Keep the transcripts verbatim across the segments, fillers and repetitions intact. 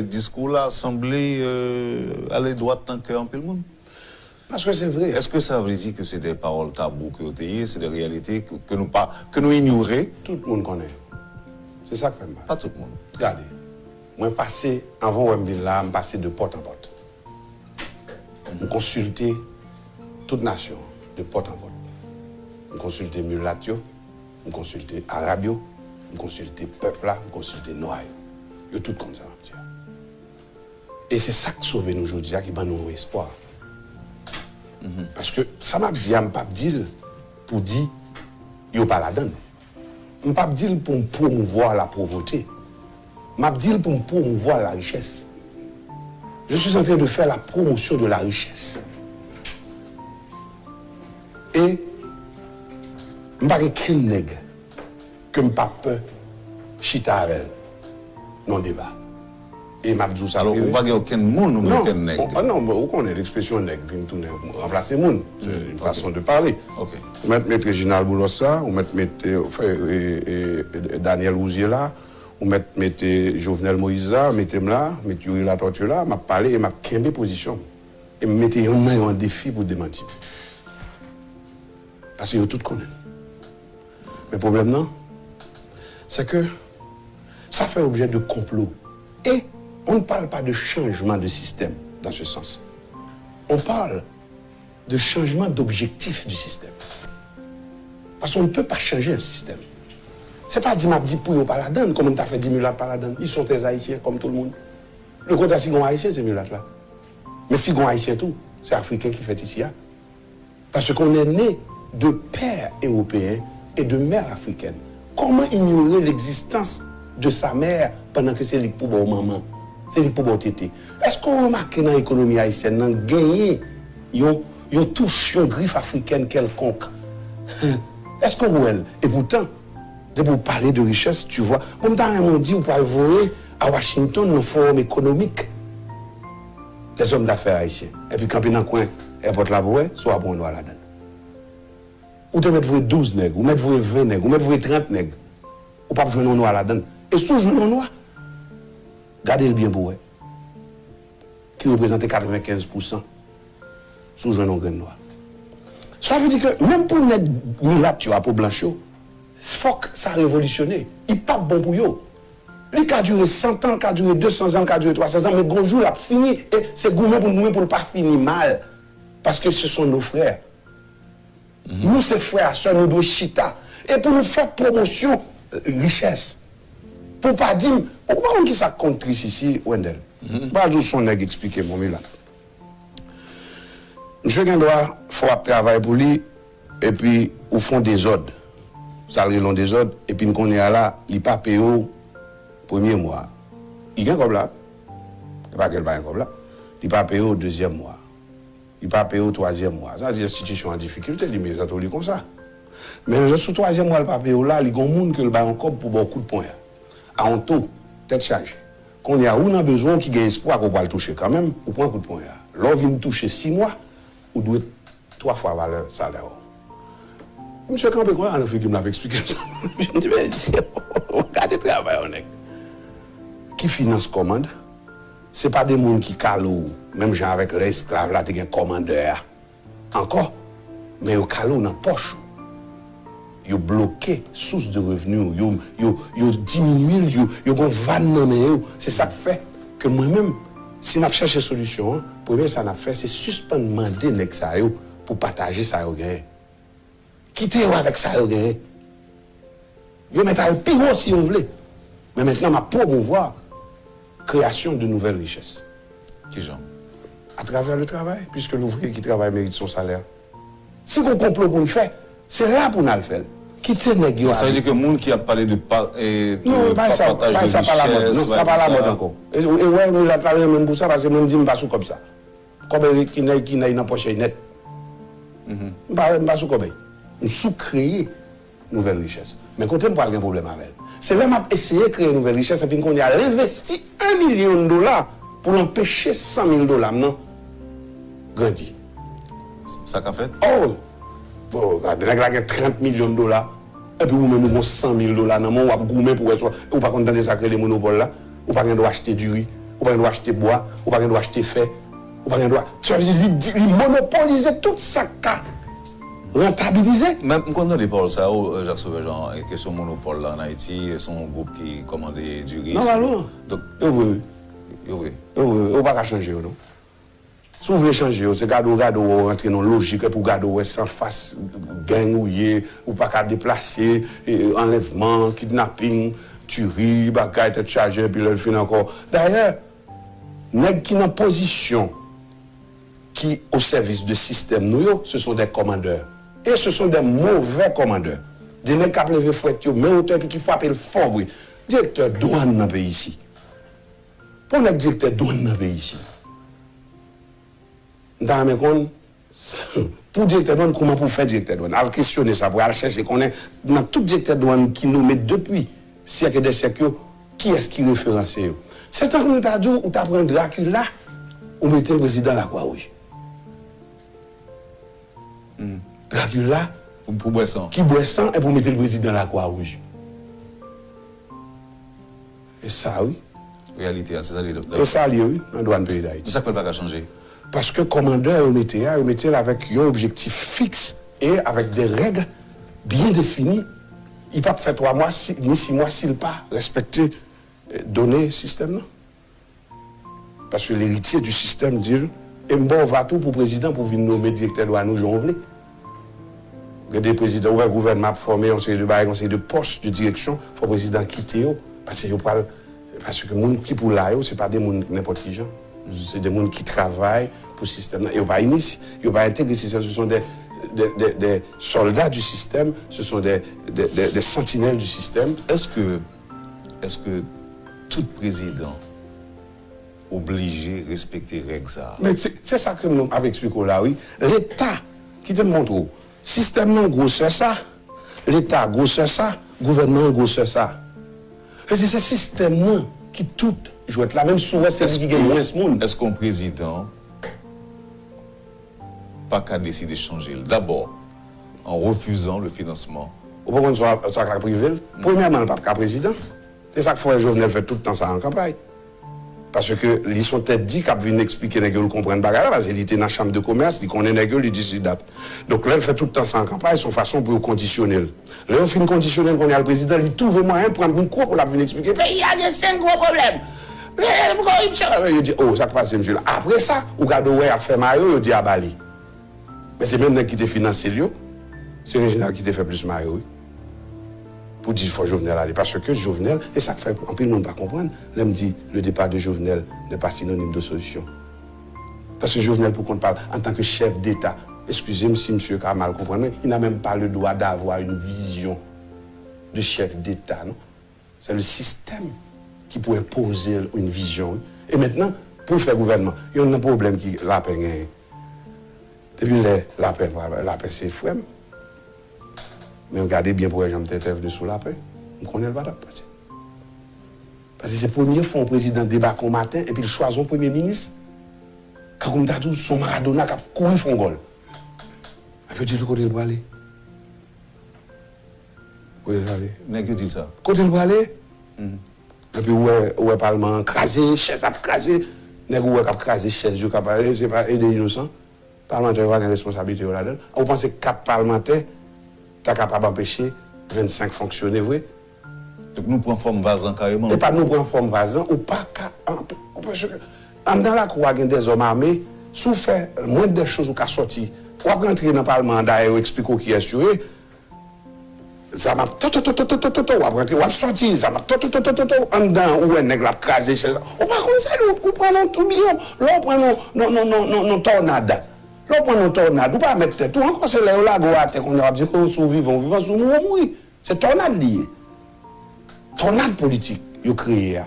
Diskou la sanble euh, ale dwat nan kè anpil moun. Paske se vre. Est-ce que ça veut dire que c'est des paroles tabou que te ye, c'est des réalités que, que nous pas, que nous ignorer? Tout moun konnen. Se sa k fè m mal. Pas tout le monde. Gade, mwen pase, anvan w wè m vin la, m pase de pòt an pòt. M konsilte tout nasyon an, de pòt an pòt. M konsilte milat yo, m konsilte arab yo, m konsilte pèp la, m konsilte nwa yo. Yo tout konn sa m ap di a. E se sa k sove nou jodi a, ki ban nou yon espwa. Paske sa m ap di a, m p ap di l pou di yo pa ladan l. M p ap di l pou m pwomouvwa la pwovreté. M ap di l pou m pwomouvwa la richès. Je suis en train de faire la promotion de la richesse. E m pa gen kenn nèg ke m pa pè chita avè l nan deba. E m ap di w sa. Alò, ou pa gen okenn moun oubyen okenn nèg? Non, ou konnen, ekspresyon nèg vin tounen ranplase moun. Se yon fason de pale. Ou mèt met Reginald Boulos la, ou mèt met Daniel Rouzier la, ou mèt met Jovenel Moïse la, mete m la, met Youri Latortue la, m ap pale e m ap kenbe pozisyon m. E m mete yonn nan yo an defi pou demanti m. Paske yo tout konnen. Men pwoblèm nan, c'est que ça fait objet de complot. Et on ne parle pas de changement de système dans ce sens. On parle de changement d'objectif du système. Parce qu'on ne peut pas changer un système. Se pa di m ap di pou yo pa ladann, kòman m ta fè di milat pa ladann? Ils sont des Haïtiens comme tout le monde. Le kontrè, si gon Ayisyen, se milat la. Men si gon Ayisyen tou, se Afriken ki fèt isi a. Parce qu'on est né de pères européens et de mères africaines. Comment ignorer l'existence de sa mère pandan ke se li k pou ba w manman, se li k pou ba w tete? Èske w remake nan ekonomi ayisyèn nan genyen yon, yon touch, yon grif afrikèn kèlkonk? Èske w wè l? E poutan, depi w pale de richès, tu vois, bon, m ta renmen w di w pral voye a Washington nan Forum Économique des Hommes d'Affaires Haïtiens. Epi kanpe nan kwen èpòt la pou wè si w ap wè yon nwa ladann. Ou te mèt voye douz nèg, ou mèt voye ven nèg, ou mèt voye trant nèg. Ou p ap jwenn yon nwa ladann. E si w jwenn yon nwa, gade l byen pou wè. Ki reprezante katrevenkenz pousan si w jwenn yon grenn nwa. Sa vle di ke menm pou nèg milat yo a po blanch yo, fòk sa revolisyone. Li p ap bon pou yo. Li ka dire san tan, li ka dire de san zan, li ka dire twa san zan, men gon jou l ap fini. E se goumen pou n goumen pou l pa fini mal. Paske se son nos frères. Nou se frè a sè, nou dwe chita. E pou nou fè pwomosyon richès. Pou w pa di m, ou pa konn ki sa k konn tris isi, Wendell? M pral di w se yon nèg eksplike m, yon milat. Misye gen dwa fè w ap travay pou li, epi ou fè yon dezòd. Sa l rele yon dezòd, epi n konnen a la, li pa peye w premye mwa. Li gen kòb la. E pa ke l pa gen kòb la. Li pa peye w dezyèm mwa. Li pa peye w twazyèm mwa. Sa vle di enstitisyon an difikilte, li mezante w li konsa. Men lè sou twazyèm mwa l pa peye w la, li gen yon moun ke l bay yon kòb pou ba w kout pwen a. A yon to, tèt chaje. Kounye a, ou nan bezwen w ki gen espwa ke w pral touche kanmenm, ou pran kout pwen a. Lè w vin touche sis mwa, ou dwe twa fwa valè salè w. Misye kanpe konsa nan figi m, l ap eksplike m sa. M di, men, gade travay yon nèg ki finans kòmand. Se pa de moun ki kale w, menm jan avèk lè esklav la te gen kòmandè a. Ankò, men yo kale w nan pòch ou. Yo bloke sous de revni w, yo, yo, yo diminye l, yo, yo gen yon vàn nan men yo. Se sa k fè ke mwen menm, si n ap chèche solisyon an, premye sa n ap fè, se sispann mande nèg sa yo pou pataje sa yo genyen. Kite yo avèk sa yo genyen. Yo mèt al pi wo si yo vle. Men mentnan, m ap pwomouvwa kreyasyon de nouvèl richès. Kijan? Atravè le travay, puiske louvriye ki travay merit son salè. Si gon konplo pou n fè, se la pou n al fè l. Kite nèg yo ale. Sa vle di ke moun ki ap pale de pa, e, de pa, pataj de richès, non, sa pa lamòd ankò. E, e wè, milat la renmen m pou sa, paske mwen m di m pa sou kòb sa. Kòbèy ki nan, ki nan, nan pòch nèt. M pa, m pa sou kòbèy. M sou kreye nouvèl richès. Men kote m pral gen pwoblèm avè l? Se lè m ap eseye kreye nouvèl richès, epi m konnen al envesti en milyon dola pou l anpeche san mil dola m nan grandi. Sa ka fèt? Oh! Bon, gade, nèg la gen trant milyon dola, epi ou menm ou gon san mil dola nan men w, w ap goumen pou wè si w, ou pa konn tande sa k rele monopòl la? Ou pa gen dwa achte diri. Ou pa gen dwa achte bwa, ou pa gen dwa achte fè, ou pa gen dwa. Sa vle di, li, di- li monopolize tout sa k ka rantabilize. Men m konn tande pawòl sa yo, Jacques Sauveur Jean, kesyon monopòl la ann Ayiti, se yon gwoup ki kòmande diri. Nòmalman. Donk, yo vre, wi. Yo vre. Yo vre, wi. Ou pa ka chanje yo, non. Si w vle chanje yo, se gade w gade w rantre nan lojik epi w gade w wè se anfas gang ou ye, ou pa ka deplase, anlèvman, kidnaping, tiri, bagay, tèt chaje, epi lè l fin ankò. Dayè, nèg ki nan pozisyon ki au service de système nou yo, ce sont des commandeurs. Et ce sont des mauvais commandeurs. De nèg k ap leve fwèt yo, men otè epi ki frape l fò vre. Direktè dwàn nan peyi isi. Pou nèg direktè dwàn nan peyi isi. M ta renmen konn, pou direktè dwàn, kouman pou fè direktè dwàn. Al kesyone sa, pou al chèche konnen nan tout direktè dwàn ki nome depi syèk e dè syèk yo, kiyès ki referanse yo. Se tankou m ta di w, ou ta pran Drakila, ou mete l prezidan Lakwa Wouj. Drakila, Pou, pou bwè san. ki bwè san epi w mete l prezidan Lakwa Wouj. E sa, wi. Reyalite a, se sa li ye. E sa li ye, wi, nan dwàn peyi Dayiti. Men sa k fè l pa ka chanje. Paske kòmandè yo mete a, yo mete l avèk yon objektif fiks e avèk de règ byen defini. Li p ap fè twa mwa, si- ni sis mwa si l pa respekte, eh, done sistèm nan. Paske l'héritier du système di l, e m ba w va tou pou prezidan pou vin nome direktè dwàn ou jan w vle. Gen de prezidan, ou wè gouvènman ap fòme yon seri de bagay, yon seri de pòs de direksyon, fò prezidan kite yo. Paske yo pral, paske moun ki pou la yo, se pa de moun nenpòt ki jan. Se de moun ki travay pou sistèm nan. Yo pa inisye, yo pa entegre sistèm, ce sont des, des, des, des soldats du système, ce sont des, des, des, des sentinelles du système. Èske, èske tout prezidan oblije respekte règ sa a? Men se se sa ke m ap eksplike w la, wi. Leta, kite m montre w. Sistèm nan gwosè sa, Leta gwosè sa, gouvènman an gwosè sa. Se se sistèm nan ki tout jwèt la, menm si w wè se li ki gen mwens moun. Èske yon prezidan pa ka deside chanje l? Dabò, en refusant le financement. Ou pa konn sa sa ka prive l? Premyèman, l p ap ka prezidan. Se sa k fè Jovenel fè tout tan sa an kanpay. Paske li se yon tèt di k ap vin eksplike nèg yo l konprann bagay la, paske li te nan chanm de komès, li konnen nèg yo, li di si dat. Donk, lè l fè tout tan sa an kanpay, se yon fason pou yo kondisyone l. Lè yo fin kondisyone l, kounye a l prezidan, li twouve mwayen pran mikwo pou l ap vin eksplike peyi a gen senk gwo pwoblèm. Koripsyon. Yo di, o, sa k pase, mesye la? Apre sa, ou gade w wè y ap fè mayo, yo di a ba li. Men se menm nèg ki te finanse l yo, se Reginald ki te fè plis mayo, wi. Pou di fò Jovenel ale. Paske Jovenel, e sa k fè anpil moun pa konprann, lè m di le départ de Jovenel n'est pas synonyme de solution. Paske Jovenel, pou kont pa l, antanke chèf deta, excusez-moi si misye ka mal konprann mwen, il n'a même pas le droit d'avoir une vision de chef d'État, non? Se le sistèm ki pou enpoze l yon vizyon, wi. E mentnan, pou l fè gouvènman, youn nan pwoblèm ki Lapen genyen. Depi lè Lapen, Lapen se frè m. Men gade byen pou wè jan m te entèvni sou Lapen. M konnen l pa t ap pase. Paske se premye fwa yon prezidan debake yon maten epi l chwazi yon premye minis. Kankou m ta di w, se yon Maradona k ap kouri fè yon gòl. Epi yo di l kote l prale. Kote l prale? Nèg yo di l sa. Kote l prale? Epi ou wè, ou wè palman an kraze, chèz ap kraze. Nèg ou wè k ap kraze chèz yo, k ap, se pa, e de inosan. Palmantè yo pa gen responsablite yo ladan l. Ou panse kat palmantè ta kapab anpeche vennsenk fonksyone vre? Donk nou pran fòm vaz lan kareman. E pa nou pran fòm vaz lan, ou pa ka, paske anndan lakou a gen dèzòm ame, si w fè mwenn dè choz ou ka sòti. W ap rantre nan palman an, dayè yo eksplike w kiyès yo ye. Zam ap toto, w ap rantre, w ap sòti, zam ap toto, anndan ou wè nèg la ap kraze chèz. Ou pa konn sa, ou pran nan toubiyon, lè w pran nan, nan, nan, nan, nan, nan tònad. Lè w pran nan tònad, ou pa mèt tèt ou ankò, se lè yo lage w atè kounye a w ap di, o, si w vivan, w vivan, si w mouri, w mouri. Se tònad li ye. Tònad politik yo kreye a,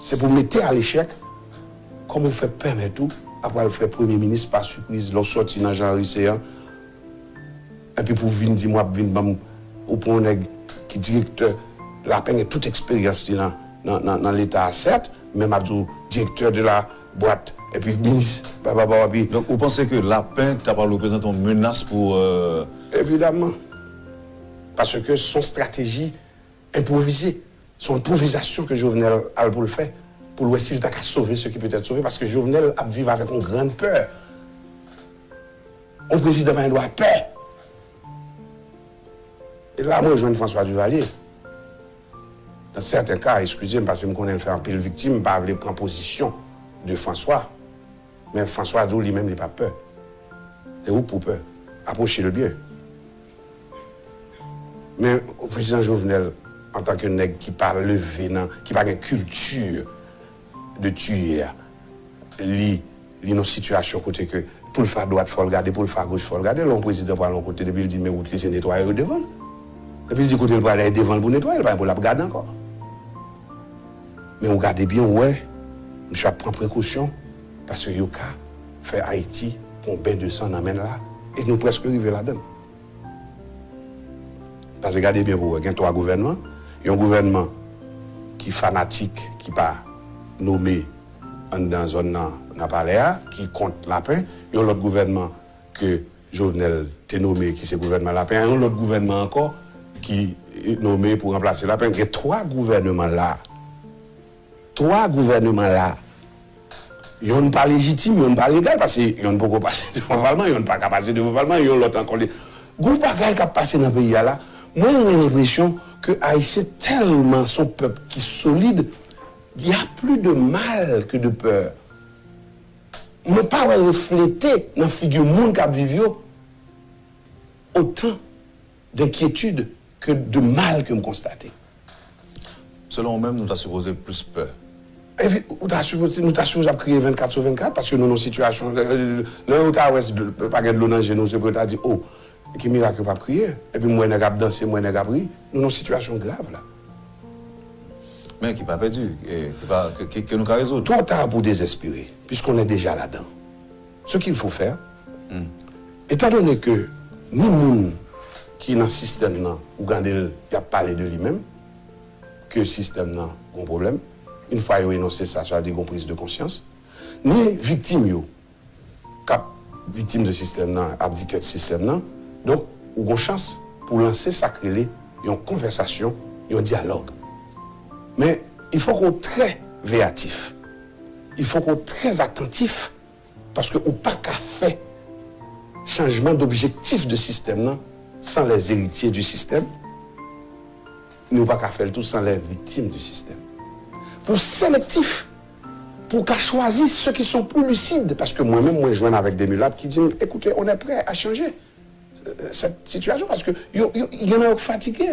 se pou mete a lechèk. Kòman w fè pèmèt ou ap pral fè premye minis pa sipriz lè w sòti nan Jean Harry Céant? Epi pou w vin di m w ap vin ban m, ou pran yon nèg ki direktè, Lapen gen tout eksperyans li nan, nan, nan, nan Leta a, sèt, men m ap di w direktè de la bwat, epi minis, bababa, epi. Donk ou panse ke Lapen ta pral reprezante yon menas pou, euh, Evidaman. Paske se yon estrateji enpwovize. Se yon enpwovizasyon ke Jovenel al pou l fè. pou l wè si l ta ka sove ce qui peut être sauvé, paske Jovenel ap viv avèk yon grann pè. Yon prezidan pa gen dwa pè. E la, mwen jwenn François Duvalier. Nan sèten ka, eskize m, paske m konnen l fè anpil viktim, m pa vle pran pozisyon de François. Men François di w li menm li p ap pè. E ou k pou pè. Apwoche l byen. Men prezidan Jovenel, antanke nèg ki pa leve nan, ki pa gen kilti de tiye a, li, li nan sitiyasyon kote ke pou l fè adwat, fò l gade, pou l fè agoch, fò l gade. Lè yon prezidan pral yon kote, depi l di men wout li, se netwaye yo devan l. Depi l di kote l prale, e devan l pou netwaye, l pa gen pou l ap gade ankò. Men ou gade byen, ou wè, misye ap pran prekosyon, paske yo ka fè Ayiti pran yon ben de san nan men l la, e nou prèske rive ladan l. Paske gade byen pou w wè, gen twa gouvènman. Yon gouvènman ki fanatik, ki pa nome anndan zòn nan, nan palè a, ki kont Lapen. Yon lòt gouvènman ke Jovenel te nome, ki se gouvènman Lapen an. Yon lòt gouvènman ankò ki nome pou ranplase Lapen. Gen twa gouvènman la. Twa gouvènman la, yonn pa lejitim, yonn pa legal, paske yonn poko pase devan palman, yonn pa ka pase devan palman, yon lòt ankò li. Gon bagay k ap pase nan peyi a la, mwen gen lenpresyon ke Ayisyen tèlman se yon pèp ki solid, y a plus de mal que de peur. Mwen pa wè reflete nan figi moun k ap viv yo otan d'enkyetid ke de mal ke m konstate. Selon ou menm, nou ta sipoze plis pè. Evi-, ou ta sipoze, nou ta sipoze ap kriye vennkat sou vennkat, paske nou nan sitiyasyon, lè, lè, lè ou ta wè s-, dl-, pa gen dlo nan je nou, se pou yo ta di, o, ki mirak yo p ap kriye. Epi m wè nèg ap danse, m wè nèg ap ri. Nou nan sitiyasyon grav la. Men ki pa pèdi, e, ki pa, ke, ke, ke nou ka rezoud. Trop tard pour désespérer, puisqu'on est déjà là-dedans. Ce qu'il faut faire, étant donné que ni moun ki nan sistèm nan, ou gade l, y ap pale de li menm, ke sistèm nan gon pwoblèm, yon fwa yo enonse sa, sa vle di gon priz de konsyans, ni viktim yo, k ap viktim de sistèm nan, abdikè sistèm nan. Donk, ou gon chans pou lanse sa k rele yon konvèsasyon, yon dyalòg. Men, il faut qu'on très véyatif. Il faut qu'on très attentif, paske ou pa ka fè chanjman d'objectif de sistèm nan san les héritiers du système. Ni ou pa ka fè l tou san les victimes du système. Pou selektif, pou w ka chwazi ceux qui sont plus lucides, paske mwen menm, mwen jwenn avèk de milap ki di m, écoutez, on est prêt à changer, euh, cette situation, paske yo, yo, y en a yo k fatige.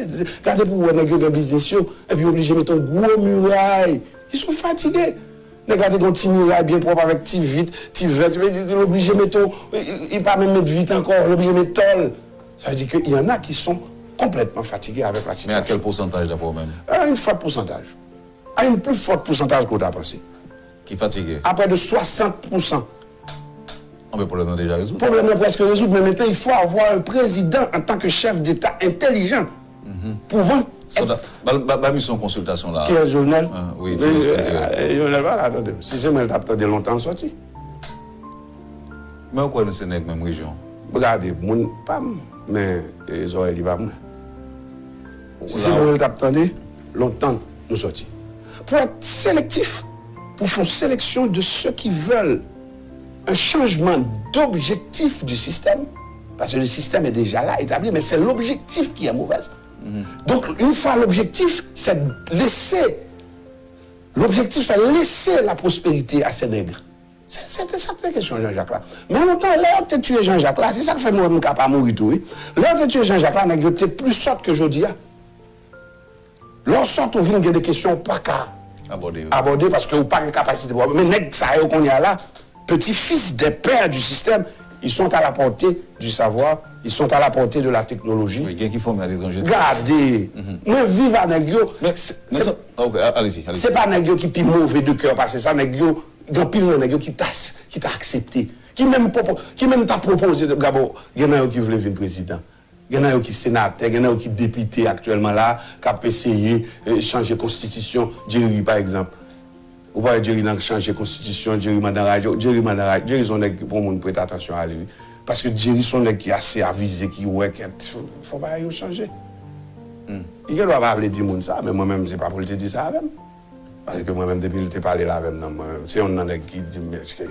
Gade pou w wè nèg yo gen biznis yo, epi yo oblije mete yon gwo miray. Ils sont fatigués. Nèg la te gen yon ti miray byen pwòp avèk ti vit, ti vèt, epi li oblije mete yon, li pa menm met vit ankò, li oblije met tòl. Ça veut dire que y en a qui sont complètement fatigués avec la situation. Men a kèl pousantaj, daprè w menm? À une forte pourcentage. À une plus forte pourcentage ke w ta panse. Ki fatige. À près de soixante pour cent. Anben, pwoblèm nan deja rezoud. Pwoblèm nan prèske rezoud, men mentnan, il faut avoir un président en tant que chef d'État intelligent, pouvant être... Ba, ba, ba misyon konsiltasyon la. Kiyès, Jovenel? Ah, wi, di, di. Eh, Jovenel pa ka tande m. Si se mwen l t ap tande lontan l sòti. Men ou kwè nou se nèg menm rejyon? Gade, moun pa m, men, eh, zòrèy li pa mwen. Si se mwen l t ap tande, lontan nou sòti. Pou être sélectif, pou fè yon seleksyon de ceux qui veulent un changement d'objectif du système, parce que le système est déjà là, établi, mais c'est l'objectif qui est mauvais. Donc, une fois l'objectif, c'est de laisser, l'objectif, c'est laisser la prospérité à ces nègres. Se, se te sa k te kesyon Jean Jacques la. Men lontan, lè yo te tiye Jean Jacques la, se sa k fè m wè m ka pa mouri tou, wi. Lè yo te tiye Jean Jacques la, nèg yo te pli sòt ke jodi a. Lè w sòt, ou vin gen de kesyon ou pa ka abòde, paske ou pa gen kapasite pou abòde. Men nèg sa yo kounye a la, petit-fils des pères du système, ils sont à la portée du savoir, ils sont à la portée de la technologie. Wi, gen ki fòme aletranje tou. Gade, mwen viv a nèg yo. Men, se, men se, sa, ok, a-, allez-y, allez-y. Se pa nèg yo ki pi move de kè pase sa, nèg yo, gen anpil nan nèg yo ki ta, ki ta aksepte, ki menm pwopo-, ki menm ta pwopoze, gade, gen nan yo ki vle vin prezidan. Gen nan yo ki senatè, gen nan yo ki depite aktyèlman la, k ap eseye, eh, chanje konstitisyon. Jerry, pa egzanp. Ou pa wè Jerry nan chanje konstitisyon, Jerry mandan raje, Jerry mandan raje, Jerry se yon nèg pou moun prete atansyon a li, wi. Paske Jerry se yon nèg ki ase avize, ki wè ke fò bagay yo chanje. Li gen dwa pa vle di moun sa, men mwen menm, se pa pou l te di sa avè m. Paske mwen menm, depi l te pale l avè m nan, mwen, se yonn nan nèg ki di m, "Èske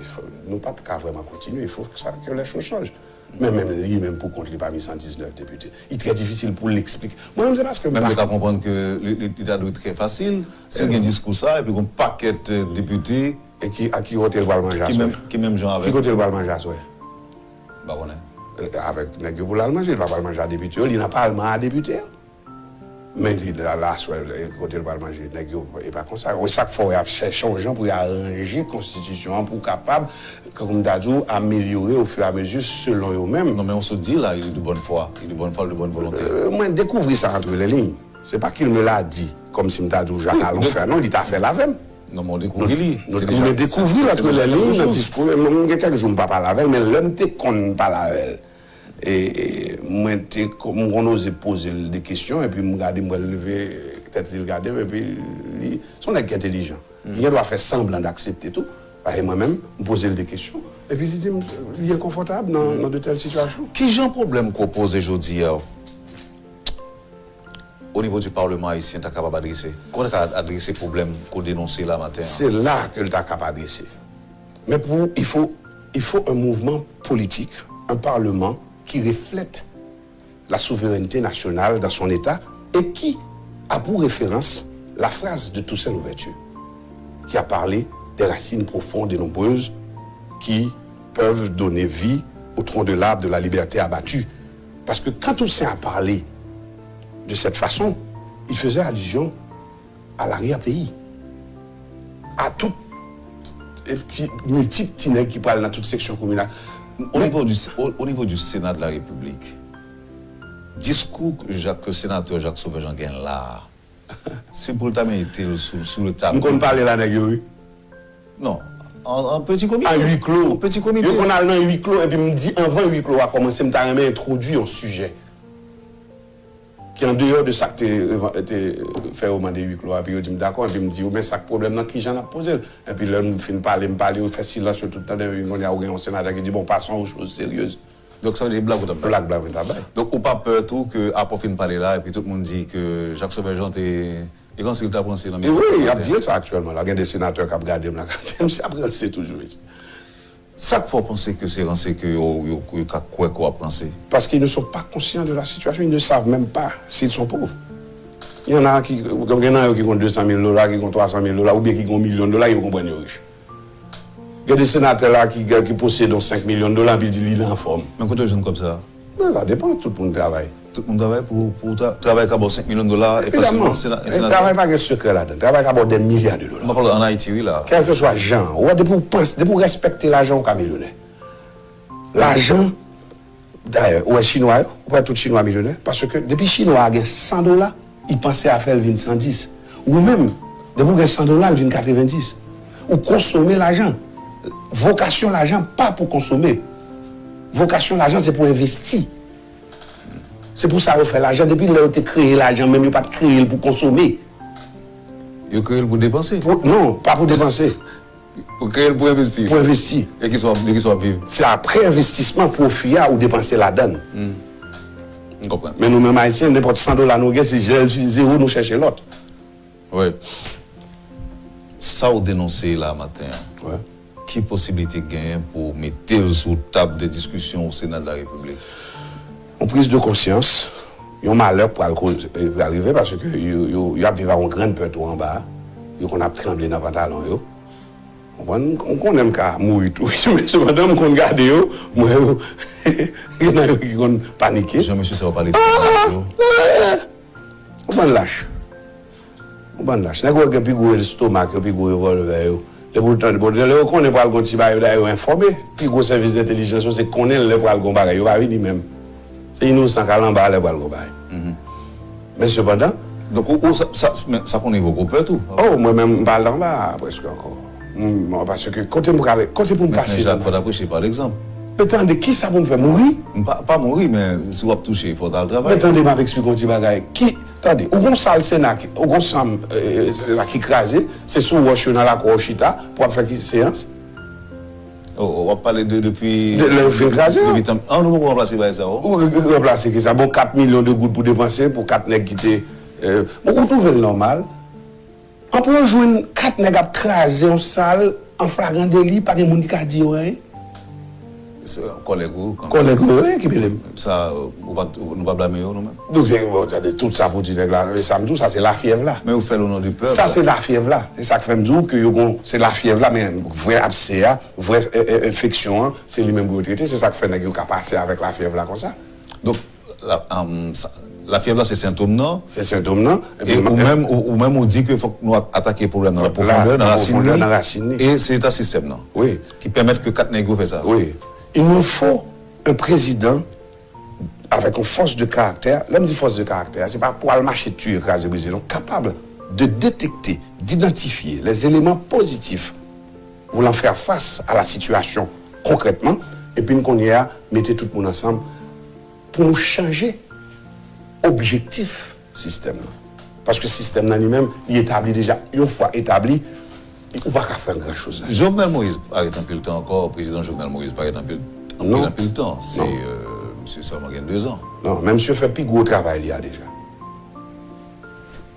nou p ap ka vrèman kontinye, il faut que ça, que les choses changent." Men menm li menm pou kont li pami san diznèf depite. Li trè difisil pou l eksplike. Mwen menm, se paske m Menm pa yo ka konprann ke li, li, li ta dwe trè fasil si l gen diskou sa, epi gon pakèt, eh, depite E ki, a ki kote l pral manje ki aswè? Menm, ki menm jan Ki avèk kote l pral manje aswè? M pa konnen. Eh, avèk nèg yo pou l al manje, li pa pral manje a depite yo, li nan palman a depite yo. Men li la, la aswè, eh, kote l pral manje, nèg yo, e pa konsa. E sa k fè w y ap chèche yon jan pou y aranje konstitisyon an pou kapab, kankou m ta di w, amelyore ofiramezi selon yo menm. Non, men on se di la, il est de bonne foi, il est de bonne foi, de bonne volonté. Euh, mwen dekouvri sa entre les lignes. Se pa qu'il me l'a dit, kòmsi m ta di w Jacques Wi, Alon de- fè, non, li ta fè l avè m. Non, men w dekouvri li. Nou, Se nou deja, dekouvri se, se entre deja les lignes nan diskou. Mwen, mwen gen kèk jou m pa pale avè l, men lè m te konn pale avè l, e, e, mwen te ko- m konn oze poze l de kesyon, epi m gade, m wè l leve tèt li, l gade m, epi li, se yon nèg ki entèlijan. Li gen dwa fè sanblan d aksepte tou. Paske mwen menm, m poze l de kesyon, epi li di m, li enkonfòtab nan, nan de tèl sitiyasyon. Ki jan pwoblèm ke w poze jodi a, au niveau du Parlement haïtien, ta kapab adrese? Kòman ta ka adrese pwoblèm ke w denonse la maten an? Se la ke l ta kap adrese. Men pou, il faut, il faut un mouvement politique, un parlement qui reflète la souveraineté nationale dans son état et qui a pour référence la phrase de Toussaint Louverture, qui a parlé des racines profondes et nombreuses qui peuvent donner vie au tronc de l'arbre de la liberté abattu. Parce que quand Toussaint a parlé de cette façon, il faisait allusion à l'arrière-pays, à tout, epi miltip ti nèg ki pral nan tout seksyon kominal. Au niveau du, au, au niveau du Sénat de la République, diskou Jacques, senatè Jacques Sauveur Jean gen la a, se pou l ta mete l sou, sou le tapè. M konn pale la nèg yo, wi. Non, an, an peti komite. An wi klo. An peti komite. Yo konn al nan wi klo, epi m di anvan wi klo a kòmanse, m ta renmen entwodui yon sijè ki andeyò de sa k te, te fè yo mande wi klo a, epi yo di m dakò, epi m di yo, men sa k pwoblèm nan, kijan n ap poze l? Epi lè m fin pale, m pale, yo fè silans, yo tout tande, epi kounye a ou gen yon senatè ki di, bon, passons aux choses sérieuses. Donk, sa vle di blag ou t ap bay. Blag, blag mwen t ap bay. Donk, ou pa pè tou ke apre w fin pale la, epi tout moun di ke Jacques Sauveur Jean te, e kòmsi l t ap ranse nan E mikwo wi, y ap di l sa aktyèlman la. Gen de senatè k ap gade m la, k ap di, "Misye ap ranse toujou, mesye." Sa k fè w panse ke se ranse ke yo, yo, yo ka kwè ke w ap ranse? Parce qu'ils ne sont pas conscients de la situation, ils ne savent même pas s'ils sont pauvres. Il y en a qui, gen nan yo ki gon de san mil dola, ki gon twa san mil dola, oubyen ki gon milyon dola, yo konprann yo rich. Gen de senatè la ki, ki posede yon senk milyon dola, epi l di li, li anfòm. Men kote w jwenn kòb sa a? Men sa depann, tout moun travay. Tout moun travay pou, pou tra-, travay ka ba w senk milyon dola, e Evidaman. Fasilman, sena-, e E senatè. Travay pa gen sekrè ladan. Travay ka ba w des milliards de dollars. M ap pale ann Ayiti, wi, la. Kèlkeswa jan, ou wè, depi w panse, depi w respekte lajan, ou ka milyonè. Lajan, dayè, ou wè Chinwa yo, ou wè tout Chinwa milyonè, paske depi Chinwa a gen san dola, li panse a fè l vin san dis. Ou menm, depi w gen san dola, l vin katrevenndis. Ou konsome lajan. Vokasyon lajan pa pou konsome. Vokasyon lajan se pou envesti. Se pou sa yo fè lajan. Depi lè yo te kreye lajan, menm yo pa t kreye l pou konsome. Yo kreye l pou depanse. Pou, non, pa pou depanse. Ou kreye l pou envesti. Pou envesti. E ki sa w ap, de ki sa w ap viv? Se apre envestisman, pwofi a, ou depanse ladan l. Hmm. M konprann. Men nou menm Ayisyen, nenpòt san dola nou gen, se zewo nou chèche lòt. Wi. Sa w denonse la maten an, Wi. Ki posiblite k genyen pou w mete l sou tab de diskisyon au Sénat de la République? Yon priz de konsyans, yon malè k pral koz-, pral rive, paske yo, yo, y ap viv ak yon grenn pè tou anba a. Yo konn ap tranble nan pantalon yo. Konprann? M konnen m ka mouri tou, men sepandan, m konn gade yo, m wè yo, gen nan yo ki konn panike. Jan mesye sa yo pale fò yo. Yon bann lach. Yon bann lach. Nèg yo gen pi gwo estomak yo, pi gwo revòlvè yo. Depi w tande, bon, lè yo konnen pral gon ti bagay, yo dayè yo enfòme. Pi gwo sèvis dentèlijans yo, se konnen lè pral gon bagay. Yo pa vini menm. Se inosan k al anba lè pral gon bagay. Mhm. Men sepandan, Donk, ou, ou, sa, sa, men sa konnen evoke w pè tou. Oh, mwen menm, m pa al anba a prèske ankò. M, bon, paske kote m prale, kote pou m Men, pase men Jacques, fò w ta preche pa legzanp. Men tande, kisa pou m fè? Mouri? M pa, pa mouri, men si w ap touche, fò w ta al travay. Men tande, m ap eksplike yon ti bagay. Ki, tande, ou gon sal Sena, ki, ou gon chanm, eh, la ki kraze, se sou wòch yo nan lakou w chita, pou w ap fè ki seyans? Oh, w ap pale de depi De lè yo fin kraze yo. Depi tan, ah, nou poko ranplase bagay sa yo. Ou, ou, ou ranplase ki sa? Bon, kat milyon de goud pou depanse, pou kat nèg ki te, eh, bon, ou twouve l nòmal? Pou yo jwenn kat nèg ap kraze yon sal an flagran deli, pa gen moun ki ka di yo anyen. Se kòlèg ou. Kòlèg ou, wi, ki mele m. Sa, ou pa, nou pa blame yo, nou menm. Donk, se, bon, tande, tout sa pou di nèg la, e sa m di w, sa se lafyèv la. Men yo fè l o non di pèp. Sa se lafyèv la. Se sa k fè m di w ke yo gon, se lafyèv la, men vrè abse a, vrè enfeksyon an, se li menm pou yo trete. Se sa k fè nèg yo ka pase avèk lafyèv la konsa. Donk, lafyèv la se sentòm nan. Se sentòm nan. E ou menm, ou menm ou di ke fòk nou atake pwoblèm nan an pwofondè, nan rasin li. E se eta sistèm nan. Wi. Ki pèmèt ke kat nèg yo fè sa. Wi. Il nous faut un président avec une force de caractère. Lè m di fòs de karaktè, se pa pou al mache tiye, kraze, brize, non. Kapab de détecter, d'identifier les éléments positifs voulant faire face à la situation concrètement, epi n kounye a mete tout moun ansanm pou nou chanje objektif sistèm nan. Paske sistèm nan li menm, li etabli deja. Yon fwa etabli, ou pa ka fè gran choz la. Jovenel Moïse pa ret anpil tan ankò, prezidan Jovenel Moïse pa ret anpil anpil anpil tan. Se misye sèlman gen dezan. Non, men misye fè pi gwo travay li a deja.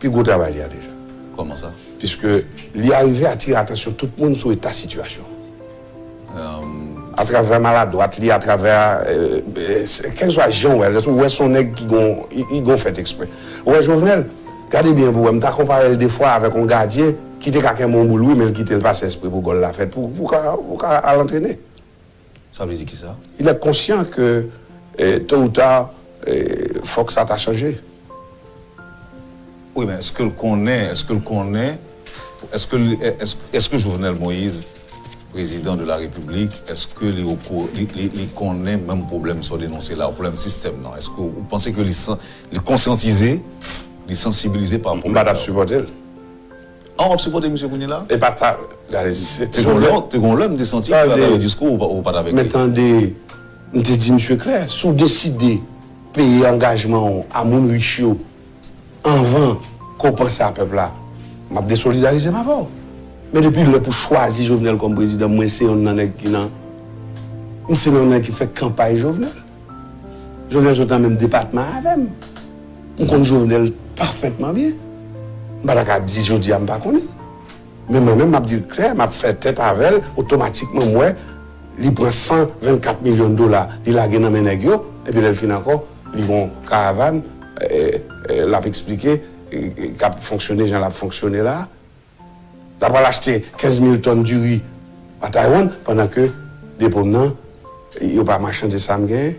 Pi gwo travay li a deja. Kòman sa? Piske li arive atire atansyon tout moun sou eta sitiyasyon. Atravè maladwat li, atravè kèlkeswa jan w wè l, ou wè se yon nèg ki gon, li gon fèt eksprè. Ou wè Jovenel, gade byen pou w wè, m ta konpare l defwa avèk yon gadyen ki te ka kenbe yon boul wi, men l kite l pase espre pou gòl la fèt, pou, pou ka, pou ka al antrene. Sa vle di kisa? Il est conscient que tôt ou tard, fòk sa ta chanje. Wi, men èske l konnen, èske l konnen, èske, èske Jovenel Moïse, prezidan de la Repiblik, èske li, li, li konnen menm pwoblèm sa w denonse la, pwoblèm sistèm nan? Èske ou panse ke li, li konsyantize, li sansibilize pa pwoblèm sa? M pa t ap sipòte l. An w ap sipòte misye kounye la? E pa ta, gade, se te gon lè, te gon lè m te santi ke atravè diskou ou pa t avèk li. Men tande, m te di misye klè, si w deside peye angajman w a moun rich yo anvan ke w panse a pèp la, m ap desolidarize m avè w. Men depi lè pou chwazi Jovenel kòm prezidan, mwen se yonn nan nèg ki nan, m se yonn nan nèg ki fè kanpay Jovenel. Jovenel sot nan menm depatman avè m. M konn Jovenel pafètman byen. M pa ta ka di jodi a m pa konnen l. Men mwen menm, m ap di l klè, m ap fè tèt avè l, otomatikman m wè li pran san vennkat milyon dola, li lage nan men nèg yo, epi lè l fin ankò, li gon karavàn, l ap eksplike, k ap fonksyone jan l ap fonksyone la. L ap al achte kenz mil tòn diri a Taiwan, pandan ke depo m nan, yo pa machande sa m genyen.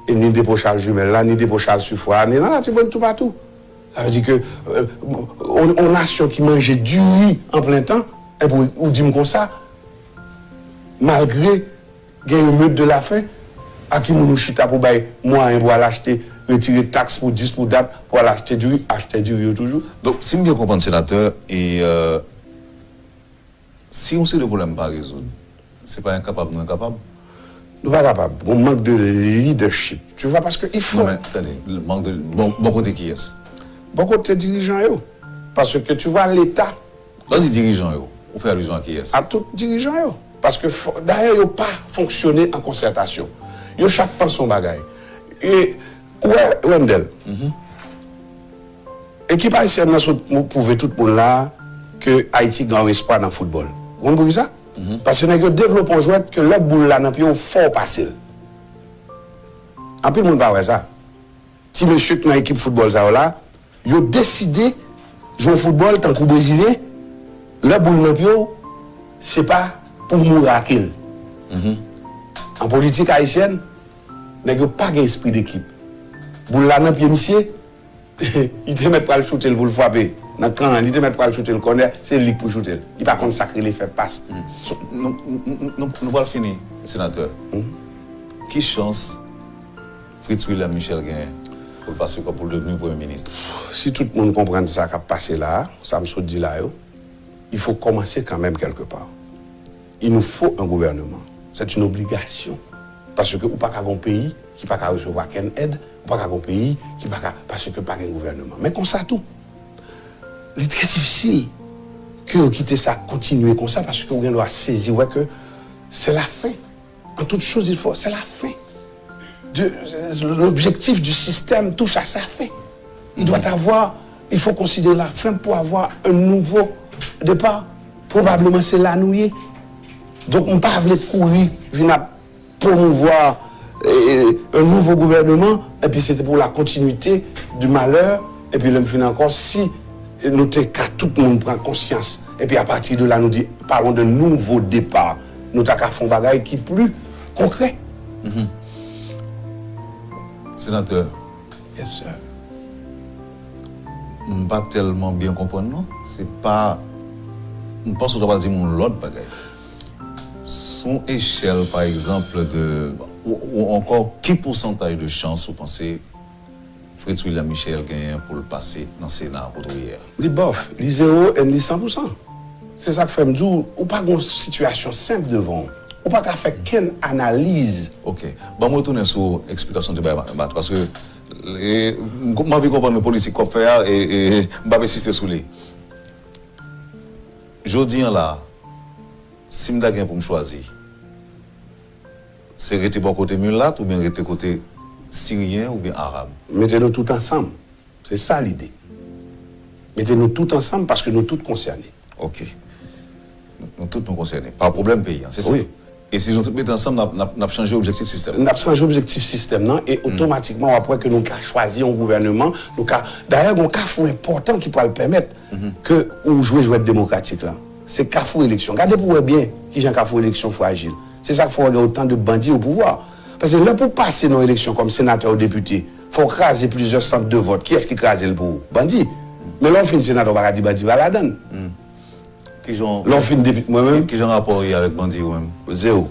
E ni depo Charles Jumelles la, ni depo Charles Suffren, ni nan Latibonit toupatou. Sa vle di ke yon nasyon ki manje diri an plen tan, epi ou di m konsa, malgre gen yon mèt de la fen, a ki moun ou chita pou bay mwayen pou al achte, retire taks pou dis, pou dat, pou al achte diri, achtè diri yo toujou? Donk, si m byen konprann, senatè, e, si yon seri de pwoblèm pa rezoud, se pa enkapab nou enkapab? Nou pa kapab. Gon mank de leadership. Tu vois, paske il faut. Non, men, tande, mank de, bon, bon kote kiyès? Bon kote dirijan yo. Paske, tu vois, Leta. Lè w di dirijan yo, ou fè alizyon a kiyès? A tout dirijan yo. Paske, dayè, yo pa fonksyone an konsètasyon. Yo chak panse yon bagay. E, ou wè, Wendell, ekip ayisyèn nan sot pwouve tout moun la ke Ayiti gen yon espwa nan foutbòl. Ou konn poukisa? Paske nèg yo devlope yon jwèt ke lè boul la nan pye w, fò w pase l. Anpil moun pa wè sa. Ti mesye k nan ekip foutbòl sa yo la, yo deside jwe yon foutbòl tankou brezilyen, lè boul nan pye w, se pa pou w mouri ak l. An politik ayisyèn, nèg yo pa gen espri dekip. Boul la nan pye misye, li te mèt pral choute l pou l frape nan kan an, li te mèt pral choute l kònè, se li k pou choute l. Li pa konn sa k rele fè pas. Nou pral fini, senatè. Ki chans Fritz William Michel genyen pou l pase kòm pou l devni premye minis? Si tout moun konprann sa k ap pase la a, sa m sot di la yo, il faut commencer quand même quelque part. Il nous faut un gouvernement. C'est une obligation. Paske ou pa ka gon peyi ki pa ka resevwa kenn èd, ou pa ka gon peyi ki pa ka, paske pa gen gouvènman. Men konsa tou, li trè difisil ke yo kite sa kontinye konsa, paske ou gen dwa sezi wè ke c'est la fin. En toute chose, il faut, c'est la fin. De, l'objectif du système touche à sa fin. Il doit avoir Il faut considérer la fin pour avoir un nouveau départ. Probablement c'est là nou ye. Donk m pa vle kouri vin ap promouvoir eh, un nouveau gouvernement, epi se te pou la continuité du malheur, epi lè m fin ankò, si nou te ka tout moun pran konsyans, epi à partir de là nou di parlons d'un nouveau départ, nou ta ka fè yon bagay ki pli konkrè. Senatè, Yes, sir. M pa tèlman byen konprann non. Se pa, m panse w ta pral di m yon lòt bagay. Sou yon echèl pa egzanp de, ou, ou ankò, ki pousantaj de chans ou panse Fritz William Michel genyen pou l pase nan Sena kote w ye a? Li bòf, li zewo and li san pou san. Se sa k fè m di w, ou pa gen yon sitiyasyon senp devan w. Ou pa ka fè kenn analiz. Ok. Ban m retounen sou eksplikasyon w te bay Mat, paske e, m anvi konprann politik w ap fè a, e, e m p ap ensiste sou li. Jodi an la, si m ta gen pou m chwazi, se rete bò kote milat oubyen rete kote siryen oubyen arab? Mete nou tout ansanm. Se sa lide. Mete nou tout ansanm paske nou tout konsène. Ok. Nou, nou tout nou konsène pa pwoblèm peyi an, se sa? Wi. E si nou tout mete ansanm, n ap, n ap, n ap chanje objektif sistèm. N ap chanje objektif sistèm nan e otomatikman w ap wè ke nou ka chwazi yon gouvèneman. Nou ka, dayè, gen yon kafou enpòtan ki pral pèmèt ke ou jwe jwèt demokratik lan. Se kafou eleksyon. Gade pou w wè byen kijan kafou eleksyon frajil. Se sa k fè w wè gen otan de bandi o pouvwa. Paske lè pou w pase nan yon eleksyon kòm senatè ou depite, fò w kraze plizyè sant de vòt. Kiyès ki kraze l pou ou? Bandi. Men lè w fin senatè, w pa ka di bandi pa ladan l. Kijan Lè w fin depite, mwen menm, kijan rapò w ye avèk bandi ou menm? Zewo.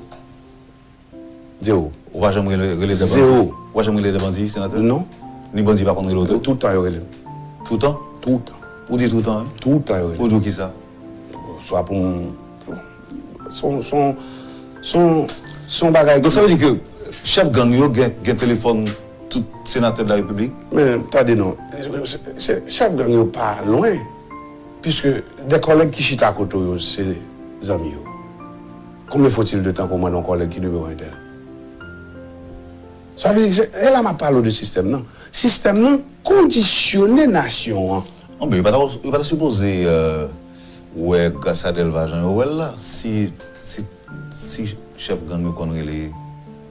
Zewo. Ou pa janm rele, rele de bandi? Zewo. Ou pa janm rele de bandi, senatè? Non. Ni bandi pa konn rele w tou? Tout tan yo rele m. Tout tan? Tout tan. Ou di tout tan, wi? Tout tan yo rele Ou m. di w kisa? Swa pou m. Son, son, son, son bagay Donk sa vle di ke chèf gang yo gen, gen telefòn tout senatè de la repiblik? Men, tande non. Se, se, chèf gang yo pa lwen. Piske de kòlèg ki chita kote w yo, se zanmi yo. Combien faut-il de temps pou w mande yon kòlèg ki nimewo entèl? Sa vle di, se, e la m ap pale w de sistèm nan. Sistèm nan kondisyone nasyon an. Non, men yo pa ta, yo pa ta sipoze euh, wè gras a Delva jan yo wè l la. Si, si, si chèf gang yo konn rele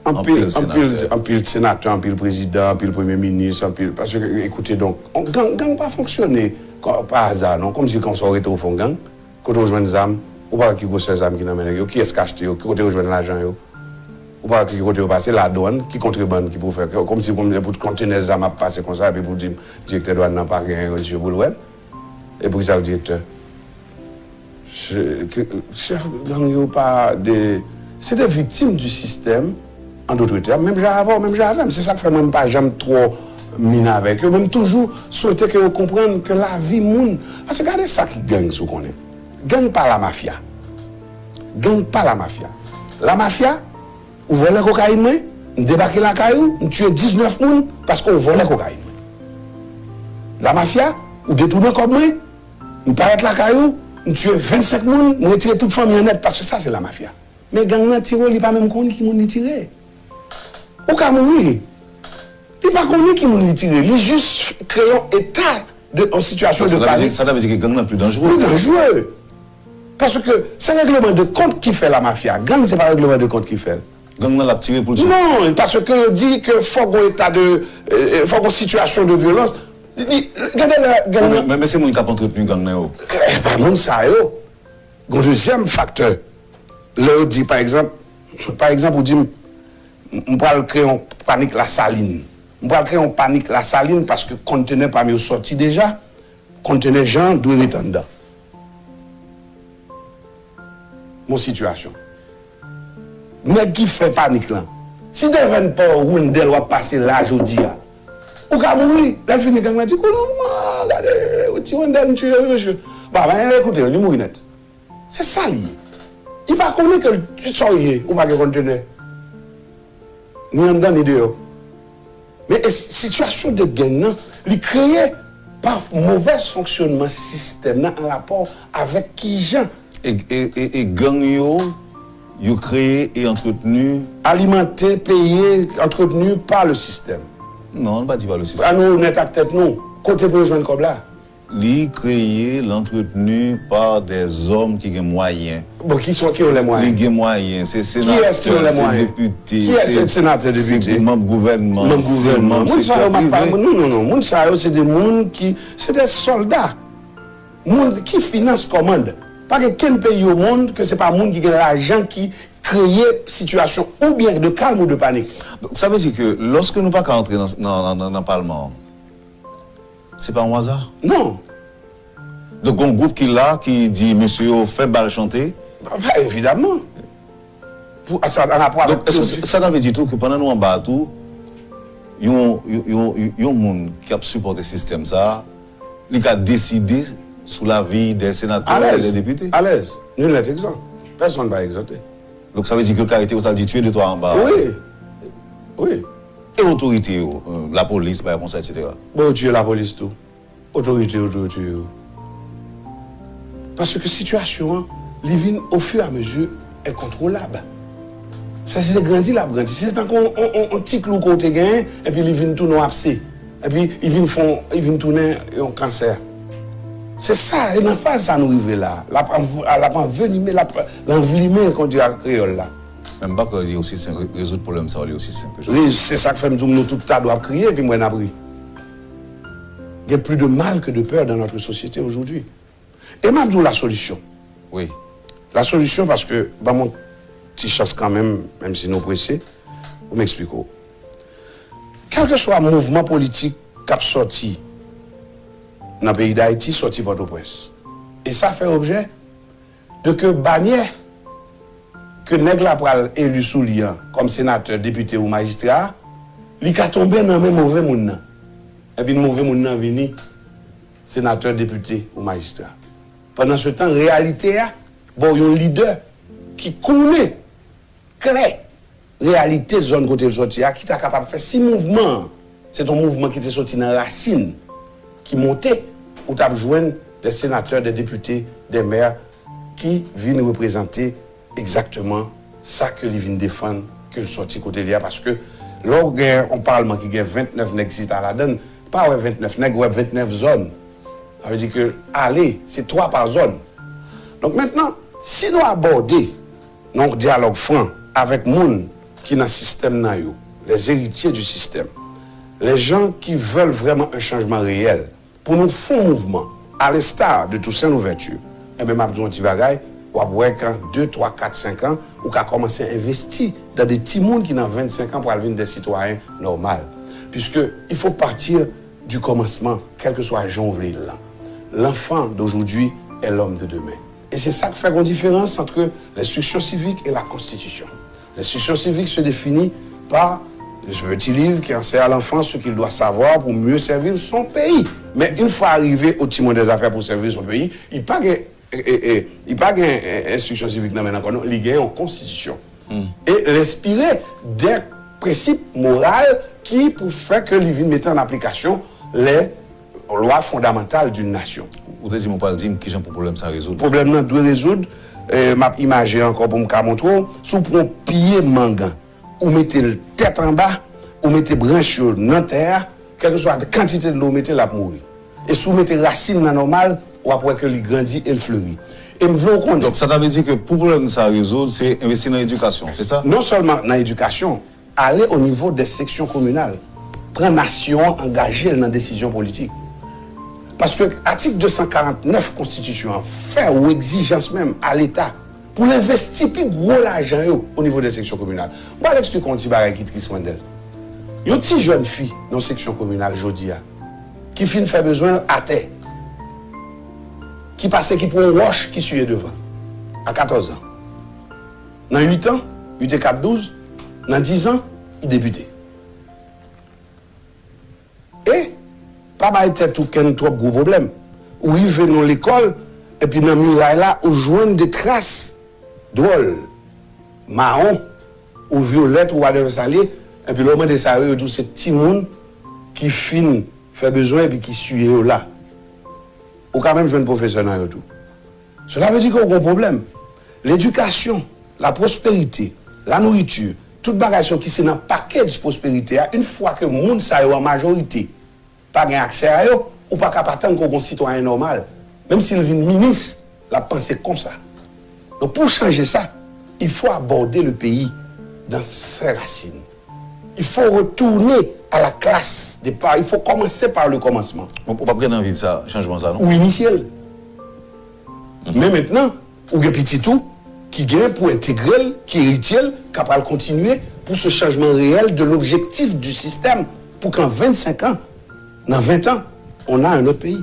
Anpil, anpil anpil, senatè. Anpil senatè, anpil prezidan, anpil premye minis, anpil. Paske, ekoute, donk, on, gang, gang pa fonksyone pa aza, non. Kòmsi konsa w rete w fè yon gang, kote w jwenn zam, ou pa wè ki gwosè zam ki nan men nèg yo, kiyès k achte yo, ki kote yo jwenn lajan yo. Ou pa wè ki kote yo pase, ladwann, ki kontrebann ki pou fè. Kòmsi pou, pou kontenè zam ap pase konsa, epi pou di m, direktè dwann nan pa gen zye pou l wè l. E poukisa l direktè? Chèf gang yo pa de. Se de viktim di sistèm, an dòt tèm, menm jan avè w, menm jan avè m. Se sa k fè mwen m pa janm twò min avèk yo, men m toujou swete ke yo konprann ke lavi moun. Paske gade sa ki gang, si w konnen. Gang pa lamafya. Gang pa lamafya. Lamafya, ou vòlè kokayin mwen, m debake lakay ou, m tiye diznèf moun paske w vòlè kokayin mwen. Lamafya, ou detounen kòb mwen, m parèt lakay ou, m tiye vennsenk moun, m retire tout fanmi an nèt, paske sa se lamafya. Men gang nan tire w, li pa menm konn ki moun li tire. Ou ka mouri. Li pa konnen ki moun li tire. Li jis kreye yon eta de yon sitiyasyon de panik. Sa ta vle di ke gang nan pli danjere. Pli danjere. Paske se règleman de kont ki fè lamafya. Gang se pa règleman de kont ki fè l. Gang nan l ap tire pou l tire. Non, paske yo di ke fòk yon eta de, euh, fòk yon sitiyasyon de vyolans. Li, gade lè gang Men, nan. men, men se moun k ap antretni gang nan yo. Eh, pa moun sa yo. Gon dezyèm faktè. Lè yo di, pa egzanp, pa egzanp, ou di m, m pral kreye yon panik Lasalin. M pral kreye yon panik Lasalin paske kontenè pa m yo sòti deja. Kontenè jan dwe ret anndan. Bon sitiyasyon. Nèg ki fè panik lan. Si Devèn pa w Woundèl w ap pase la jodi a, ou ka mouri. Lè l fini gang lan di, koulon, gade, ou ti Woundèl m tiye, wi, mesye. Ba, men, ekoute, li mouri nèt. Se sa li ye. Li pa konnen ke l, sa w ye, ou pa gen kontenè. Ni anndan, ni deyò. Men e, sitiyasyon de gang nan, li kreye pa movèz fonksyònman sistèm nan an rapò avèk kijan. E, e, e, e gang yo, yo kreye e antretni. Alimante, peye, antretni pa le sistèm. Non, nou pa di pa le sistèm. An nou onèt ak tèt nou. Kote pou yo jwenn kòb la? Li kreye, l antreteni pa dèzòm ki gen mwayen. Bon, ki swa ki ont les Li moyens? Gen mwayen, se Kiyès ki ont senatè, les se moyens? Depite, Kiyès ki se senatè, depite? Manm gouvènman, Manm se gouvènman. manm Moun sa yo, sektè m ap pale, prive. Non, non, non. Moun sa yo, se de moun ki, se de sòlda. Moun ki finans kòmand. Pa gen kenn peyi o mond ke se pa moun ki gen lajan ki kreye sitiyasyon oubyen de kalm ou de panik. Donk, sa vle di ke lòske nou pa ka antre nan, nan, nan, nan, nan palman an, se pa yon aza. Non. Donk, yon gwoup ki la, ki di, mesye yo, fè bal chante. Ba, evidamman. Pou, sa, an rapò avèk Donk, èske sa, sa ta vle di tou ke pandan nou anba a tou, yon, yon, yon, yon moun ki ap sipòte sistèm sa a, li ka deside sou lavi de senatè, Alèz. De depite? Alèz. Nul n'est exempt. Pèsonn pa egzante. Donk, sa vle di ke l ka rete konsa, l di, tiye de twa anba a. Wi. Wi. E otorite yo, euh, lapolis, bagay konsa, etsetera. Bon, yo tiye lapolis tou. Otorite yo tou, yo tiye yo. Paske sitiyasyon an, li vin ofiramezu enkontwolab. Sa, si se grandi, l ap grandi. Si se tankou yon, yon, yon, yon ti klou ke w te genyen, epi li vin tounen yon abse. Epi li vin fon, li vin tounen yon kansè. Se sa, e nan faz sa nou rive la. L ap anv-, l ap anvenime, l ap lanvlimen, kon di a kreyòl la. Men m pa kwè li osi senp, rezoud pwoblèm sa yo, li osi senp. Wi, se sa k fè m di w, nou tout ta dwe ap kriye, epi m wè n ap ri. Il y a plus de mal que de peur dans notre société aujourd'hui. E m ap di w la solution. Wi. La solution, paske, ban m yon ti chans kanmenm, menm si nou prese, pou m eksplike w. Kèlkeswa mouvman politik k ap sòti nan peyi Dayiti, sòti Pòtoprens. E sa fè objè de ke banyè ke nèg la pral eli sou li an kòm senatè, depite ou majistra a, li ka tonbe nan men move moun nan. Epi move moun nan vini senatè, depite ou majistra. Pandan se tan, reyalite a ba w yon lidè ki konnen klè reyalite zòn kote l sòti a, ki ta kapab fè si mouvman an se t yon mouvman ki te sòti nan rasin, ki monte, ou t ap jwenn de senatè, de depite, de mè ki vin reprezante egzakteman sa ke li vin defann, ke l sòti kote li a. Paske lè w gen yon palman ki gen ventnèf nèg chita ladan l, pa wè ventnèf nèg, wè ventnèf zòn. Sa vle di ke ale, se twa pa zòn. Donk mentnan, si nou abòde nan yon dyalòg fran avèk moun ki nan sistèm nan yo, les héritiers du système, les gens qui veulent vraiment un changement réel, pou nou fè yon mouvman, à l'instar de Toussaint Louverture, enben, m ap di w yon ti bagay, w ap wè ke an de, twa, kat, senk an, ou ka kòmanse envesti nan de timoun ki nan vennsenk an pral vin de sitwayen nòmal. Puisque il faut partir du commencement, kèlkeswa jan w vle l lan. L'enfant d'aujourd'hui est l'homme de demain. E se sa k fè gon diferans entre l'instruction civique et la constitution. L'instruction civique se définit par ce petit livre qui enseigne à l'enfant ce qu'il doit savoir pour mieux servir son pays. Men yon fwa rive o timon dèzafè pou sèvi son peyi, li pa gen, e, e, e, li pa gen, e, enstriksyon sivik nan men l ankò, non, li gen yon konstitisyon. E l enspire de prensip moral ki pou fè ke li vin mete an aplikasyon les lois fondamentales d'une nation. Ou te di m ou pral di m kijan pou pwoblèm sa rezoud. Pwoblèm nan dwe rezoud, e, m ap imaje ankò pou m ka montre w, si w pran yon pye mang, ou mete l tèt anba, ou mete branch yo nan tè a, kèlkeswa kantite dlo w mete, l ap mouri. E si w mete rasin nan nòmal, w ap wè ke li grandi e l fleri. E m vle w konnen. Donk, sa ta vle di ke pou pwoblèm sa rezoud, se envesti nan edikasyon, se sa? Non sèlman nan edikasyon, ale o nivo de seksyon kominal. Pran nasyon an, angaje l nan desizyon politik. Paske atik de san karant nèf konstitisyon an fè yon egzijans menm a Leta pou l envesti pi gwo lajan yo o nivo de seksyon kominal. M pral eksplike w yon ti bagay ki tris, Wendell. Yon ti jèn fi nan seksyon kominal jodi a, ki fin fè bezwen l atè, ki pase ki pran yon wòch ki siye devan, a katòz an. Nan uit an, uit e kat, douz, nan diz an, li depite. E pa bay tèt ou kenn twòp gwo pwoblèm. Ou rive nan lekòl, epi nan miray la, ou jwenn de tras dwòl, mawon, ou vyolèt, ou whatever sa l ye, epi lè w mande sa yo, yo di w se timoun ki fin fè bezwen epi ki siye yo la. Ou ka menm jwenn pwofesè nan yo tou. Cela veut dire ke w gen yon pwoblèm. Ledikasyon, la pwosperite, la nouriti, tout bagay sa yo ki se nan package pwosperite a, yon fwa ke moun sa yo an majorite pa gen aksè a yo, Ou pa ka pa tann ke w gen yon sitwayen nòmal, menm si l vin minis, l ap panse konsa. Donk, pou chanje sa, il faut aborder le pays dans ses racines. Il faut retourner à la classe départ. Il faut commencer par le commencement. Bon, ou p ap gen anvi sa, chanjman sa, non? Ou inisye l. Men mentnan, ou gen pitit ou ki gen pou entegre l, ki eritye l, k ap al kontinye pour ce changement réel de l'objectif du système, pour qu'en vingt-cinq ans, dans vingt ans, on a un autre pays.